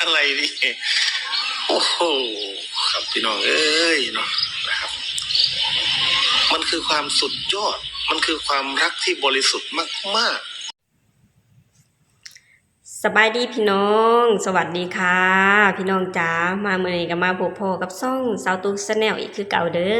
อะไรนี่ โอ้โห ครับพี่น้องเอ้ยเนาะ นะครับ มันคือความสุดยอด มันคือความรักที่บริสุทธิ์มากๆ ສະບາຍດີພີ່ນ້ອງ ສະຫວັດດີຄ່ະພີ່ນ້ອງຈ໋າ. ມາມື້ນີ້ກໍມາພົບພໍ້ກັບຊ່ອງສາວຕຸກ Channel ອີກຄືເກົ່າເດີ.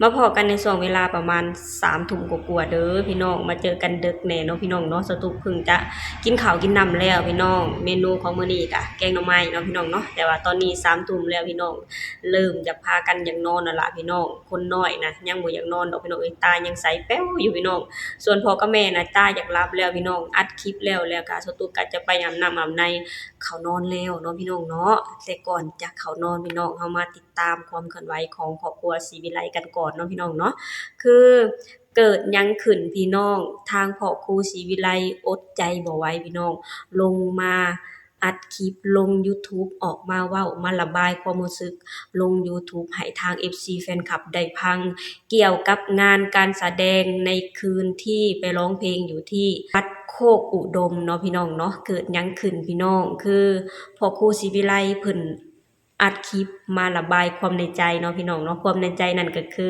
ມາພໍ້ກັນໃນຊ່ວງເວລາປະມານສາມທຸ່ມກວ່າໆເດີພີ່ນ້ອງ, ມາເຈີກັນເດິກແດ່ເນາະພີ່ນ້ອງເນາະ. ສາວຕຸກເພິ່ງຈະກິນເຂົ້າກິນນ້ຳແລ້ວພີ່ນ້ອງ. ເມນູຂອງມື້ນີ້ກະແກງໜໍ່ໄມ້ເນາະພີ່ນ້ອງເນາະ, ແຕ່ວ່າຕອນນີ້ສາມທຸ່ມແລ້ວພີ່ນ້ອງ, ເລີ່ມຈະພາກັນຢາກນອນແລ້ວລະພີ່ນ້ອງ. ຄົນນ້ອຍນະຍັງບໍ່ຢາກນອນດອກພີ່ນ້ອງເອີຍ, ຕາຍັງໃສແປ້ວຢູ່ພີ່ນ້ອງ. ສ່ວນພໍ່ກັບແມ່ນະຕາຢາກຫຼັບແລ້ວພີ່ນ້ອງ, ອັດຄລິບແລ້ວ ແລ້ວກະສາວຕຸກກະຈະໄປອາບນ້ຳອາບໃນ ເຂົ້ານອນແລ້ວເນາະພີ່ນ້ອງເນາະ. ແຕ່ກ່ອນຈະເຂົ້ານອນພີ່ນ້ອງ, ເຮົາມາຕິດຕາມຄວາມເຄື່ອນໄຫວຂອງຄອບຄົວສີວິໄລກັນກ່ອນເນາະພີ່ນ້ອງເນາະ. ຄືເກີດຫຍັງຂຶ້ນພີ່ນ້ອງ, ທາງພໍ່ຄູສີວິໄລອົດໃຈບໍ່ໄຫວພີ່ນ້ອງ, ລົງມາອັດຄລິບ ລົງ YouTube ອອກມາເວົ້າ ມາລະບາຍຄວາມຮູ້ສຶກ ລົງ YouTube ໃຫ້ທາງ ເອັຟຊີ ແຟນຄລັບໄດ້ຟັງ ກ່ຽວກັບງານການສະແດງໃນຄືນທີ່ໄປຮ້ອງເພງຢູ່ທີ່ວັດໂຄກອຸດົມເນາະພີ່ນ້ອງເນາະ. ເກີດຫຍັງຂຶ້ນພີ່ນ້ອງ, ຄືພໍ່ຄູສີວິໄລເພິ່ນອັດຄລິບມາລະບາຍຄວາມໃນໃຈເນາະພີ່ນ້ອງເນາະ. ຄວາມໃນໃຈນັ້ນກໍຄື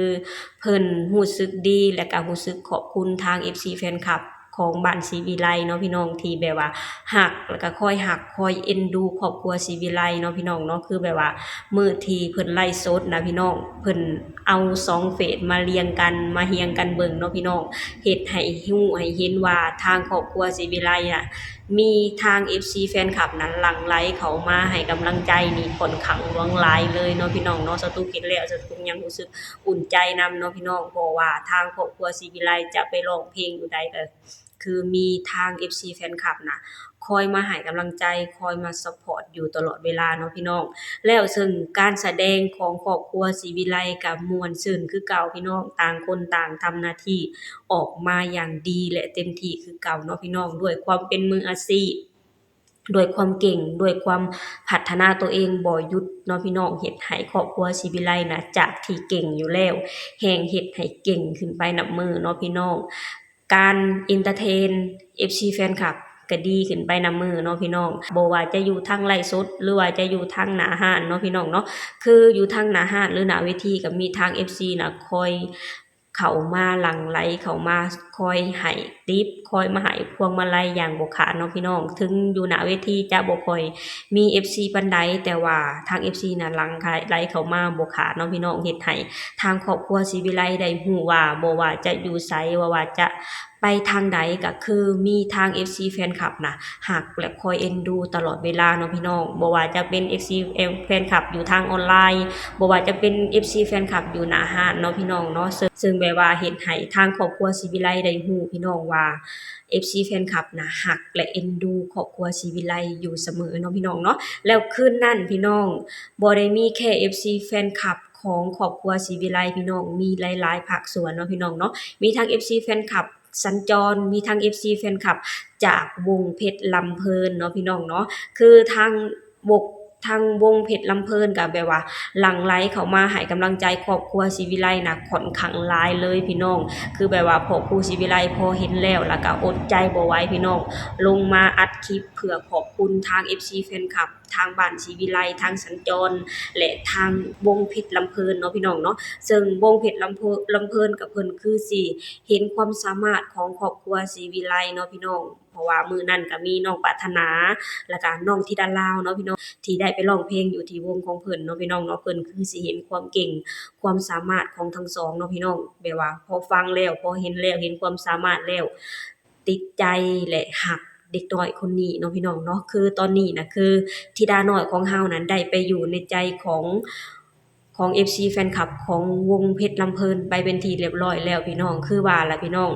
ເພິ່ນຮູ້ສຶກດີ ແລະກະຮູ້ສຶກຂອບຄຸນທາງ ເອັຟຊີ ແຟນຄລັບຂອງບ້ານສີວິໄລເນາະພີ່ນ້ອງ, ທີ່ແບບວ່າຮັກ ແລະກະຄອຍຮັກຄອຍເອັນດູຄອບຄົວສີວິໄລເນາະພີ່ນ້ອງເນາະ. ຄືແບບວ່າມື້ທີ່ເພິ່ນໄລຟ໌ສົດນະພີ່ນ້ອງ, ເພິ່ນເອົາສອງເຟສມາລຽງກັນ ມາຮຽງກັນເບິ່ງເນາະພີ່ນ້ອງ, ເຮັດໃຫ້ຮູ້ໃຫ້ເຫັນວ່າທາງຄອບຄົວສີວິໄລນະ ມີທາງ ເອັຟຊີ ແຟນຄລັບນັ້ນຫຼັ່ງໄຫຼເຂົ້າມາໃຫ້ກຳລັງໃຈນີ້ຂ້ອນຂ້າງຫຼວງຫຼາຍເລີຍເນາະພີ່ນ້ອງເນາະ. ສາວຕຸກເຫັນແລ້ວ ສາວຕຸກຍັງຮູ້ສຶກອຸ່ນໃຈນຳເນາະພີ່ນ້ອງ, ເພາະວ່າທາງຄອບຄົວສີວິໄລຈະໄປຮ້ອງເພງຢູ່ໃດກໍຄືມີທາງ ເອັຟຊີ ແຟນຄລັບນະ ຄອຍມາໃຫ້ກຳລັງໃຈ ຄອຍມາຊັບພອດຢູ່ຕະຫຼອດເວລາເນາະພີ່ນ້ອງ. ແລ້ວເຊິ່ງການສະແດງຂອງຄອບຄົວສີວິໄລກໍມ່ວນຊື່ນຄືເກົ່າພີ່ນ້ອງ, ຕ່າງຄົນຕ່າງທຳໜ້າທີ່ອອກມາຢ່າງດີແລະເຕັມທີ່ຄືເກົ່າເນາະພີ່ນ້ອງ, ດ້ວຍຄວາມເປັນມືອາຊີບ ດ້ວຍຄວາມເກັ່ງ ດ້ວຍຄວາມພັດທະນາຕົວເອງບໍ່ຢຸດເນາະພີ່ນ້ອງ, ເຮັດໃຫ້ຄອບຄົວສີວິໄລນະ ຈາກທີ່ເກັ່ງຢູ່ແລ້ວ ແຮ່ງເຮັດໃຫ້ເກັ່ງຂຶ້ນໄປນັບມື້ເນາະພີ່ນ້ອງ. ການເອັນເຕີເທນ ເອັຟຊີ ແຟນຄລັບກໍດີຂຶ້ນໄປນຳມື້ເນາະພີ່ນ້ອງ, ບໍ່ວ່າຈະຢູ່ທາງໄລຟ໌ສົດ ຫຼືວ່າຈະຢູ່ທາງໜ້າຮ້ານເນາະພີ່ນ້ອງເນາະ. ຄືຢູ່ທາງໜ້າຮ້ານ ຫຼື ໜ້າເວທີ ກໍມີທາງ ເອັຟຊີ ນະ ຄອຍ ເຂົ້າມາຫຼັ່ງໄຫຼເຂົ້າມາ ຄອຍໃຫ້ຕິບ ຄອຍມາໃຫ້ພວງມາໄລຢ່າງບໍ່ຂາດເນາະພີ່ນ້ອງ. ເຖິງຢູ່ໜ້າເວທີຈະບໍ່ຄ່ອຍມີເອັຟຊີປານໃດ ແຕ່ວ່າທາງເອັຟຊີນະຫຼັ່ງໄຫຼເຂົ້າມາບໍ່ຂາດເນາະພີ່ນ້ອງ, ເຮັດໃຫ້ທາງຄອບຄົວສີວິໄລໄດ້ຮູ້ວ່າ ບໍ່ວ່າຈະຢູ່ໃສ ບໍ່ວ່າຈະໄປທາງໃດ ກໍຄືມີທາງເອັຟຊີແຟນຄລັບນະ ຮັກ ແລະ ຄອຍເອັນດູຕະຫຼອດເວລາເນາະພີ່ນ້ອງ. ບໍ່ວ່າຈະເປັນເອັຟຊີແຟນຄລັບຢູ່ທາງອອນລາຍ ບໍ່ວ່າຈະເປັນເອັຟຊີແຟນຄລັບຢູ່ໜ້າຮ້ານເນາະພີ່ນ້ອງເນາະ, ເຊິ່ງ ເຊິ່ງແບບວ່າເຮັດໃຫ້ທາງຄອບຄົວສີວິໄລໄດ້ຮູ້ພີ່ນ້ອງວ່າ ເອັຟຊີແຟນຄລັບນະ ຮັກ ແລະ ເອັນດູຄອບຄົວສີວິໄລຢູ່ສະເໝີເນາະພີ່ນ້ອງເນາະ. ແລ້ວຄືນນັ້ນພີ່ນ້ອງ ບໍ່ໄດ້ມີແຄ່ເອັຟຊີແຟນຄລັບຂອງຄອບຄົວສີວິໄລພີ່ນ້ອງ, ມີຫຼາຍໆພາກສ່ວນເນາະພີ່ນ້ອງເນາະ, ມີທັງເອັຟຊີແຟນຄລັບ ສັນຈອນ, ມີທັງເອັຟຊີແຟນຄລັບຈາກວົງເພັດລຳເພີນເນາະພີ່ນ້ອງເນາະ. ຄືທາງວົງ ທາງວົງເພັດລຳເພີນກໍແບບວ່າຫຼັ່ງໄຫຼເຂົ້າມາໃຫ້ກຳລັງໃຈຄອບຄົວສີວິໄລນະຂ້ອນຂ້າງຫຼາຍເລີຍພີ່ນ້ອງ. ຄືແບບວ່າພໍ່ຄູສີວິໄລພໍເຫັນແລ້ວ ແລ້ວກໍອົດໃຈບໍ່ໄຫວພີ່ນ້ອງ, ລົງມາອັດຄລິບເພື່ອຂອບຄຸນທາງເອັຟຊີແຟນຄລັບ ທາງບ້ານສີວິໄລ, ທາງສັນຈອນ ແລະ ທາງວົງເພັດລຳເພີນເນາະພີ່ນ້ອງເນາະ. ເຊິ່ງວົງເພັດລຳເພີ ລຳເພີນກັບເພິ່ນຄືຊິເຫັນຄວາມສາມາດຂອງຄອບຄົວສີວິໄລເນາະພີ່ນ້ອງ, ເພາະວ່າມື້ນັ້ນກໍມີນ້ອງປາດຖະໜາ ແລ້ວກໍນ້ອງທິດາລາວເນາະພີ່ນ້ອງ ທີ່ໄດ້ໄປຮ້ອງເພງຢູ່ທີ່ວົງຂອງເພິ່ນເນາະພີ່ນ້ອງເນາະ. ເພິ່ນຄືຊິເຫັນຄວາມເກັ່ງ ຄວາມສາມາດຂອງທັງສອງເນາະພີ່ນ້ອງ, ແບບວ່າພໍຟັງແລ້ວ ພໍເຫັນແລ້ວ ເຫັນຄວາມສາມາດແລ້ວ ຕິດໃຈ ແລະ ຮັກເດັກນ້ອຍຄົນນີ້ເນາະພີ່ນ້ອງເນາະ. ຄືຕອນນີ້ນະ ຄືທິດານ້ອຍຂອງເຮົານັ້ນໄດ້ໄປຢູ່ໃນໃຈຂອງ ຂອງເອັຟຊີແຟນຄລັບຂອງວົງເພັດລຳເພີນໄປເປັນທີ່ລຽບຮ້ອຍແລ້ວພີ່ນ້ອງ. ຄືວ່າລະພີ່ນ້ອງ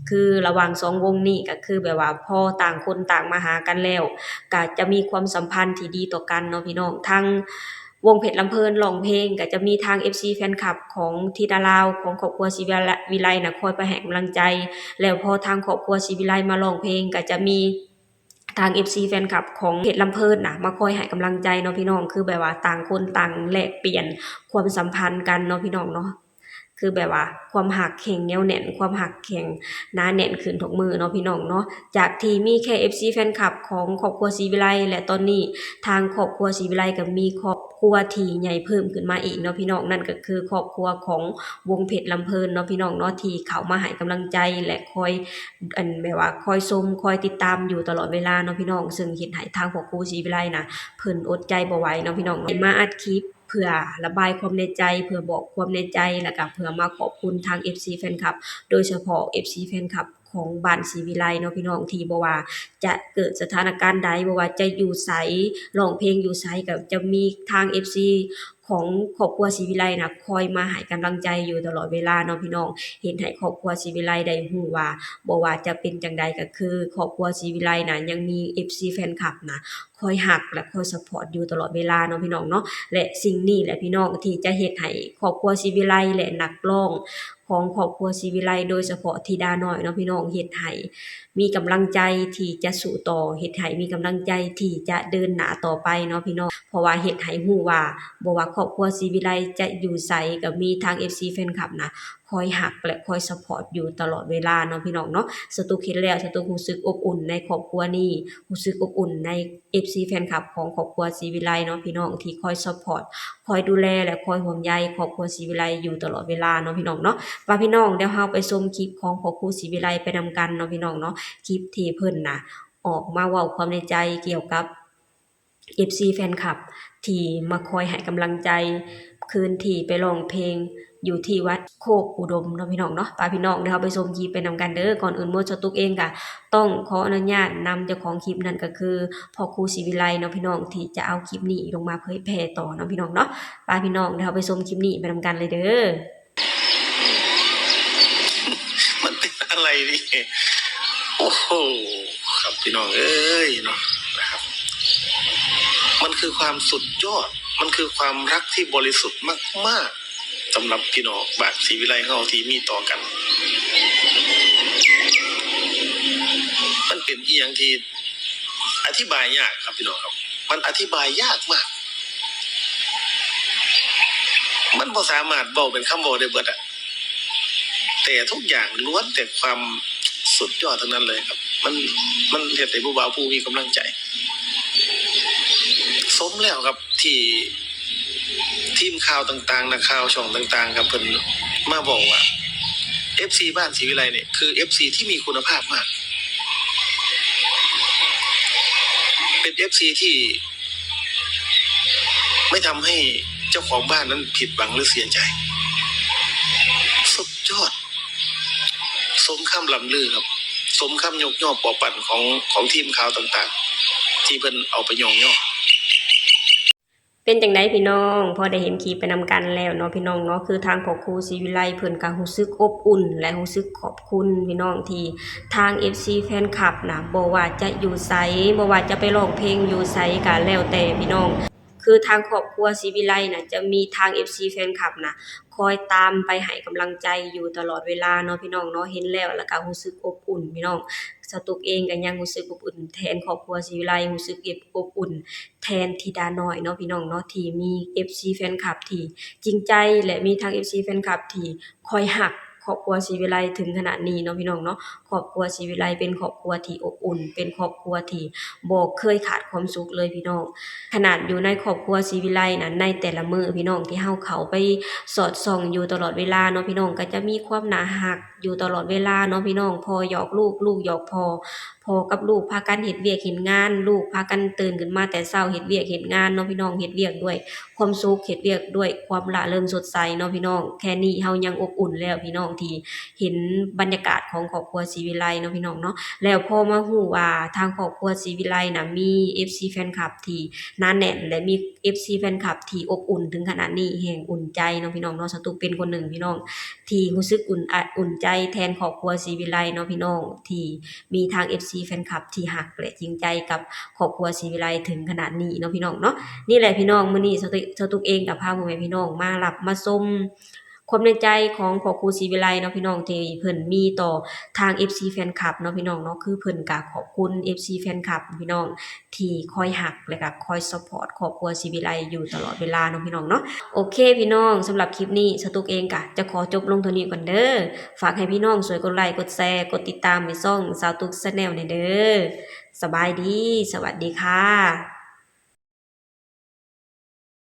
ຄືລະຫວ່າງສອງວົງນີ້ກໍຄືແບບວ່າພໍຕ່າງຄົນຕ່າງມາຫາກັນແລ້ວ ກໍຈະມີຄວາມສຳພັນທີ່ດີຕໍ່ກັນເນາະພີ່ນ້ອງ. ທາງວົງເພັດລຳເພີນຮ້ອງເພງ ກໍຈະມີທາງເອັຟຊີແຟນຄລັບຂອງທິດາລາວ ຂອງຄອບຄົວສີວິໄລນະ ຄອຍໄປໃຫ້ກຳລັງໃຈ, ແລ້ວພໍທາງຄອບຄົວສີວິໄລມາຮ້ອງເພງ ກໍຈະມີ ທາງເອັຟຊີແຟນຄລັບຂອງເພັດລຳເພີນນະ ມາຄອຍໃຫ້ກຳລັງໃຈເນາະພີ່ນ້ອງ. ຄືແບບວ່າຕ່າງຄົນຕ່າງແລກປ່ຽນຄວາມສຳພັນກັນເນາະພີ່ນ້ອງເນາະ, ຄືແບບວ່າຄວາມຮັກແຮ່ງແໜ້ວແໜ້ນ, ຄວາມຮັກແຮ່ງໜາແໜ້ນຂຶ້ນທຸກມື້ເນາະພີ່ນ້ອງເນາະ. ຈາກທີ່ມີແຄ່ເອັຟຊີແຟນຄລັບຂອງຄອບຄົວສີວິໄລ ແລະ ຕອນນີ້ທາງຄອບຄົວສີວິໄລກໍມີຄອບຄົວທີ່ໃຫຍ່ເພີ່ມຂຶ້ນມາອີກເນາະພີ່ນ້ອງ, ນັ້ນກໍຄືຄອບຄົວຂອງວົງເພັດລຳເພີນເນາະພີ່ນ້ອງເນາະ, ທີ່ເຂົ້າມາໃຫ້ກຳລັງໃຈ ແລະ ຄອຍ ອັນ ແບບວ່າຄອຍຊົມ ຄອຍຕິດຕາມຢູ່ຕະຫຼອດເວລາເນາະພີ່ນ້ອງ, ເຊິ່ງເຮັດໃຫ້ທາງຄອບຄົວສີວິໄລນະ ເພິ່ນອົດໃຈບໍ່ໄຫວເນາະພີ່ນ້ອງເນາະ, ໄດ້ມາອັດຄລິບ ເພື່ອລະບາຍຄວາມໃນໃຈ, ເພື່ອບອກຄວາມໃນໃຈ ແລ້ວກະເພື່ອມາຂອບຄຸນທາງເອັຟຊີແຟນຄລັບ, ໂດຍສະເພາະເອັຟຊີແຟນຄລັບຂອງບ້ານສີວິໄລເນາະພີ່ນ້ອງ, ທີ່ບໍ່ວ່າຈະເກີດສະຖານະການໃດ, ບໍ່ວ່າຈະຢູ່ໃສ, ຮ້ອງເພງຢູ່ໃສ, ກໍຈະມີທາງເອັຟຊີຂອງຄອບຄົວສີວິໄລນະ ຄອຍມາໃຫ້ກຳລັງໃຈຢູ່ຕະຫຼອດເວລາເນາະພີ່ນ້ອງ, ເຮັດໃຫ້ຄອບຄົວສີວິໄລໄດ້ຮູ້ວ່າ ບໍ່ວ່າຈະເປັນຈັ່ງໃດ ກໍຄືຄອບຄົວສີວິໄລນະ ຍັງມີເອັຟຊີແຟນຄລັບນະ ຄອຍຮັກ ແລະ ຄອຍຊັບພອດຢູ່ຕະຫຼອດເວລາເນາະພີ່ນ້ອງເນາະ. ແລະ ສິ່ງນີ້ແຫຼະພີ່ນ້ອງ ທີ່ຈະເຮັດໃຫ້ຄອບຄົວສີວິໄລ ແລະ ນັກຮ້ອງຂອງຄອບຄົວສີວິໄລ ໂດຍສະເພາະທິດານ້ອຍເນາະພີ່ນ້ອງ ເຮັດໃຫ້ມີກຳລັງໃຈທີ່ຈະສູ້ຕໍ່, ເຮັດໃຫ້ມີກຳລັງໃຈທີ່ຈະເດີນໜ້າຕໍ່ໄປເນາະພີ່ນ້ອງ, ເພາະວ່າເຮັດໃຫ້ຮູ້ວ່າ ບໍ່ວ່າຄອບຄົວສີວິໄລຈະຢູ່ໃສ ກໍມີທາງເອັຟຊີແຟນຄລັບນະ ຄອຍຮັກ ແລະ ຄອຍຊັບພອດຢູ່ຕະຫຼອດເວລາເນາະພີ່ນ້ອງເນາະ. ສະຕຸກເຫັນແລ້ວ ສະຕຸກຮູ້ສຶກອົບອຸ່ນໃນຄອບຄົວນີ້, ຮູ້ສຶກອົບອຸ່ນໃນເອັຟຊີແຟນຄລັບຂອງຄອບຄົວສີວິໄລເນາະພີ່ນ້ອງ ທີ່ຄອຍຊັບພອດ, ຄອຍດູແລ ແລະ ຄອຍຫ່ວງໃຍຄອບຄົວສີວິໄລຢູ່ຕະຫຼອດເວລາເນາະພີ່ນ້ອງເນາະ. ວ່າພີ່ນ້ອງ ດຽວເຮົາໄປຊົມຄລິບຂອງຄອບຄົວສີວິໄລໄປນຳກັນເນາະພີ່ນ້ອງເນາະ, ຄລິບທີ່ເພິ່ນນະ ອອກມາເວົ້າຄວາມໃນໃຈກ່ຽວກັບ ເອັຟຊີແຟນຄລັບທີ່ມາຄອຍໃຫ້ກຳລັງໃຈ ຄືນທີ່ໄປຮ້ອງເພງຢູ່ທີ່ວັດໂຄກອຸດົມເນາະພີ່ນ້ອງເນາະ. ປາພີ່ນ້ອງ ດຽວເຮົາໄປຊົມຄລິບໄປນຳກັນເດີ. ກ່ອນອື່ນໝົດ ສະຕຸກເອງກະຕ້ອງຂໍອະນຸຍາດນຳເຈົ້າຂອງຄລິບ ນັ້ນກໍຄືພໍ່ຄູສີວິໄລເນາະພີ່ນ້ອງ ທີ່ຈະເອົາຄລິບນີ້ລົງມາເຜີຍແຜ່ຕໍ່ເນາະພີ່ນ້ອງເນາະ. ປາພີ່ນ້ອງ ດຽວເຮົາໄປຊົມຄລິບນີ້ໄປນຳກັນເລີຍເດີ. มันเป็นอะไรนี่ โอ้โห ครับพี่น้องเอ้ยเนาะ นะครับ มันคือความสุดยอด มันคือความรักที่บริสุทธิ์มากๆ สำหรับพี่น้องบ้านศรีวิไลเฮาที่มีต่อกัน มันเป็นอิหยังที่ อธิบายยากครับพี่น้องครับ มันอธิบายยากมาก มันบ่สามารถเว้าเป็นคำเว้าได้เบิดอะ แต่ทุกอย่างล้วนแต่ความสุดยอดทั้งนั้นเลยครับ มัน มันเฮ็ดให้ผู้บ่าวผู้มีกำลังใจ สมแล้วครับที่ ทีมข่าวต่างๆ นักข่าวช่องต่างๆ ครับ เพิ่นมาเว้าว่า เอฟซี บ้านศรีวิไลเนี่ย คือ เอฟซี ที่มีคุณภาพมาก เป็น เอฟซี ที่ไม่ทำให้เจ้าของบ้านนั้นผิดหวังหรือเสียใจ สุดยอด สมคำล่ำลือครับ สมคำยกย่อปอปั่นของ ของทีมข่าวต่างๆ ที่เพิ่นเอาไปย่องย่อ เป็นจั่งใดพี่น้อง พอได้เห็นคลิปไปนำกันแล้วเนาะพี่น้องเนาะ คือทางพ่อครูศรีวิไลเพิ่นก็รู้สึกอบอุ่น และรู้สึกขอบคุณพี่น้องที่ทาง เอฟซี แฟนคลับนะ บ่ว่าจะอยู่ไส บ่ว่าจะไปร้องเพลงอยู่ไสก็แล้วแต่พี่น้อง คือทางครอบครัวศรีวิไลนะ จะมีทาง เอฟซี แฟนคลับนะ คอยตามไปให้กำลังใจอยู่ตลอดเวลาเนาะพี่น้องเนาะ เห็นแล้วแล้วก็รู้สึกอบอุ่นพี่น้อง สาวตุ๊กเองก็ยังรู้สึกอบอุ่นแทนครอบครัวศรีวิไล รู้สึกอบอุ่น แทนธิดาน้อยเนาะพี่น้องเนาะ ที่มี เอฟซี แฟนคลับที่จริงใจ และมีทั้ง เอฟซี แฟนคลับที่คอยฮักครอบครัวศรีวิไลถึงขนาดนี้เนาะพี่น้องเนาะ ครอบครัวศรีวิไลเป็นครอบครัวที่อบอุ่น เป็นครอบครัวที่บ่เคยขาดความสุขเลยพี่น้อง ขนาดอยู่ในครอบครัวศรีวิไลนะ ในแต่ละมื้อพี่น้องที่เฮาเข้าไปสอดส่องอยู่ตลอดเวลาเนาะพี่น้อง ก็จะมีความน่าฮักอยู่ตลอดเวลาเนาะพี่น้อง พ่อหยอกลูก ลูกหยอกพ่อ พ่อกับลูกพากันเฮ็ดเวียกเฮ็ดงาน ลูกพากันตื่นขึ้นมาแต่เช้าเฮ็ดเวียกเฮ็ดงานเนาะพี่น้อง เฮ็ดเวียกด้วยความสุข เฮ็ดเวียกด้วยความร่าเริงสดใสเนาะพี่น้อง แค่นี้เฮายังอบอุ่นแล้วพี่น้อง ที่เห็นบรรยากาศของครอบครัวศรีวิไลเนาะพี่น้องเนาะ แล้วพอมารู้ว่าทางครอบครัวศรีวิไลนะ มี เอฟซี แฟนคลับที่หนาแน่น และมี เอฟซี แฟนคลับที่อบอุ่นถึงขนาดนี้ แฮ่งอุ่นใจเนาะพี่น้องเนาะ สาวตุ๊กเป็นคนหนึ่งพี่น้อง ที่รู้สึกอุ่นอะ อุ่นใจแทนครอบครัวศรีวิไลเนาะพี่น้อง ที่มีทาง เอฟซี แฟนคลับที่ฮักและจริงใจกับครอบครัวศรีวิไลถึงขนาดนี้เนาะพี่น้องเนาะ นี่แหละพี่น้อง มื้อนี้สาวตุ๊ก สาวตุ๊กเองก็พาพ่อแม่พี่น้องมารับมาชม ຄວາມໃນໃຈຂອງພໍ່ຄູສີວິໄລເນາະພີ່ນ້ອງ ທີ່ເພິ່ນມີຕໍ່ທາງເອັຟຊີແຟນຄລັບເນາະພີ່ນ້ອງເນາະ ຄືເພິ່ນກະຂອບຄຸນເອັຟຊີແຟນຄລັບພີ່ນ້ອງ ທີ່ຄອຍຮັກ ແລະກະຄອຍຊັບພອດຄອບຄົວສີວິໄລຢູ່ຕະຫຼອດເວລາເນາະພີ່ນ້ອງເນາະ. ໂອເຄພີ່ນ້ອງ ສຳລັບຄລິບນີ້ ສາວຕຸກເອງກະຈະຂໍຈົບລົງເທົ່ານີ້ກ່ອນເດີ. ຝາກໃຫ້ພີ່ນ້ອງຊ່ວຍກົດໄລ ກົດແຊ ກົດຕິດຕາມໃຫ້ຊ່ອງສາວຕຸກແຊນແນວແດ່ເດີ. ສະບາຍດີ ສະຫວັດດີຄ່ະ.